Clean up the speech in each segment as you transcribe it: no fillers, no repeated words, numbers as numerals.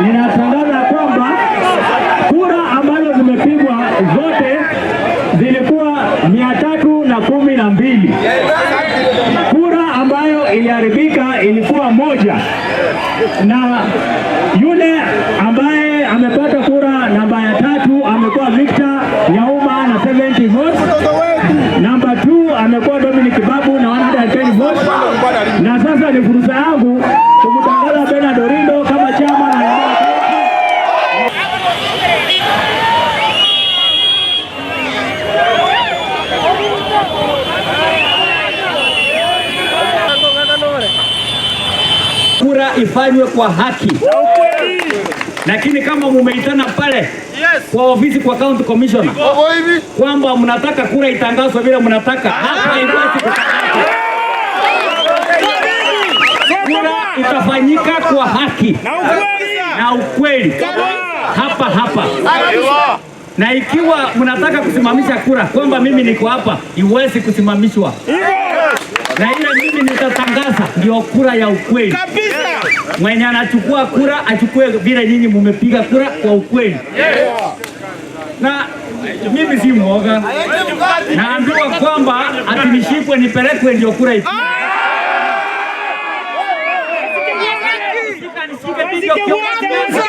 Ninatangaza kwamba kura ambazo zimepigwa zote zilikuwa 312. Kura ambayo iliharibika ilikuwa moja, na yule ambaye amepata kura namba ya tatu amekuwa Victor Nyauma na 70 votes. Namba 2 amekuwa Dominic Babu na 110 votes. Na sasa ni fursa yangu kumtangaza Bernard Orindo kama chama na Kura ifanywe kwa haki, lakini kama mumeitana pale kwa ofisi kwa county commissioner kwamba mnataka kura itangazwe vile mnataka, hapa haiwezi kutangazwa. Kura itafanyika kwa haki na ukweli hapa hapa, na ikiwa mnataka kusimamisha kura kwamba mimi niko hapa, iwezi kusimamishwa, na ile mimi nitatangaza ndio kura ya ukweli. Mwenye anachukua kura achukue vile nyinyi mumepiga kura kwa ukweli. Na mimi si mwoga, naambiwa kwamba ati nishikwe nipelekwe ndio kura ipigwe. Nishike ndio kiongozi.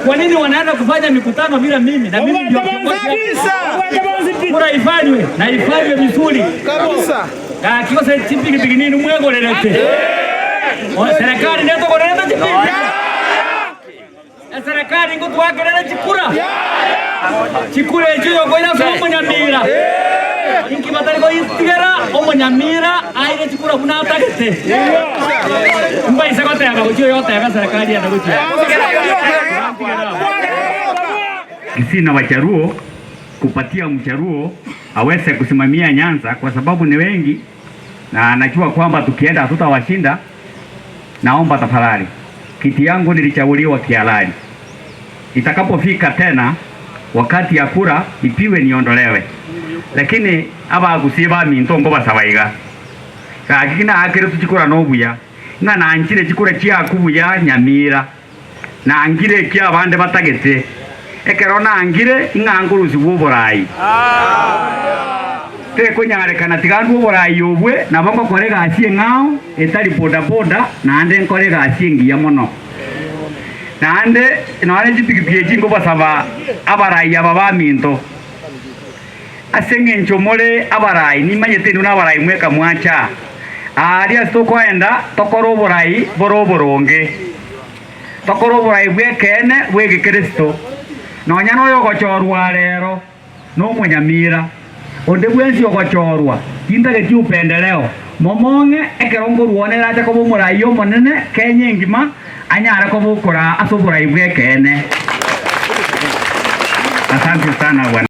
Kwa nini wanaenda kufanya mikutano bila mimi na mimi ndio kiongozi? Kura ifanywe na ifanywe vizuri kakikose chipikipiki nini mwegorerete serikali netogorerete chipikipiki serikali ngutwakerere chikura chikura echo yokoira ase omonyamira inki batari goitigera omonyamira aire chikura buna atagete mbaise goteba gochio yoteba serikali ende gochio. Kisii na Wacharuo kupatia Mcharuo aweze kusimamia Nyanza kwa sababu ni wengi na anajua kwamba tukienda hatutawashinda. Naomba tafadhali, kiti yangu nilichaguliwa kihalali, itakapofika tena wakati ya kura ipiwe niondolewe, lakini abagusie baminto ngo basabaiga gaki naakire tuchikura nobuya ng'a nanchire chikura chiaku buya Nyamira nangire kia abande batagete ekero nangire ing'a nkorusiwa oborai tekonyarekana tiga ndwe oborai obwe nabo ngokora egasi eng'ao etari bodaboda naende nkore egasi engiya mono naende nonye chipikipiki echi nkobasaba abarai aba baminto ase eng'encho more abarai nimanyete intwe na abarai mweka mwacha aria ase tokoenda tokore oborai bore oboronge tokore oborai bwa ekeene bwa egekristo nonya noyo ogochorwa rero na omonyamira onde bwensi ogochorwa tintageti upendeleo momong'e ekero nkoruona erache koba omorai omonene Kenya engima anyare koba okora ase oborai bwa ekeene. Asante sana bwana.